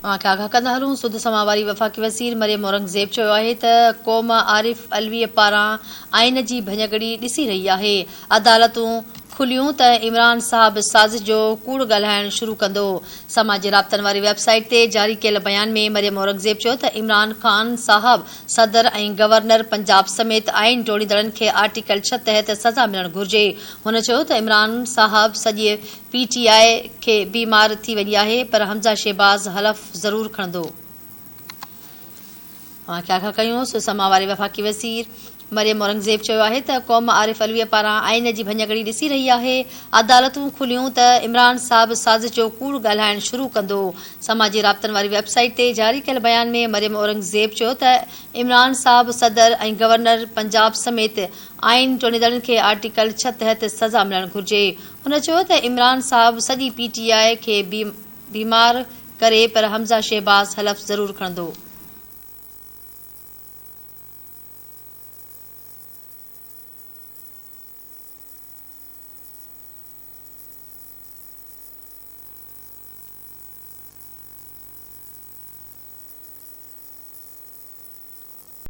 اوهان کي آگاهه ڪندا هلون، سڌ سماء واري وفاقي وزير مريم اورنگزيب چيو آهي ته قوم عارف علوي پاران آئين جي ڀڃڪڙي ڏسي رهي آهي، عدالتون کليون ته عمران صاحب سازش جو ڪوڙ ڳالهائڻ شروع ڪندو. سماجي رابطن واري ويب سائيٽ تي جاري ڪيل بيان ۾ مريم اورنگزيب چيو ته عمران خان صاحب صدر ۽ گورنر پنجاب سميت آئين ٽوڙيندڙن کي آرٽيڪل ڇهه تحت سزا ملڻ گهرجي. هن چيو ته عمران صاحب سڄي پي ٽي آء کي بيمار ٿي وڃي آهي پر حمزه شهباز حلف ضرور کڻندو. اوهان کي آگاهه ڪيون سو سما واري وفاقي وزير مريم اورنگزيب چيو آهي ته قوم عارف علوي پاران آئين جي ڀڃڪڙي ڏسي رهي آهي، عدالتون کليون ته عمران صاحب سازش جو ڪوڙ ڳالهائڻ شروع ڪندو. سماجي رابطن واري ويب سائيٽ تي جاري ڪيل بيان ۾ مريم اورنگزيب چيو ته عمران صاحب صدر ۽ گورنر پنجاب سميت آئين ٽوڙيندڙن کي آرٽيڪل ڇهه تحت سزا ملڻ گهرجي. هن چيو ته عمران صاحب سڄي پي ٽي آء کي بيمار ڪري پر حمزه شهباز حلف ضرور کڻندو.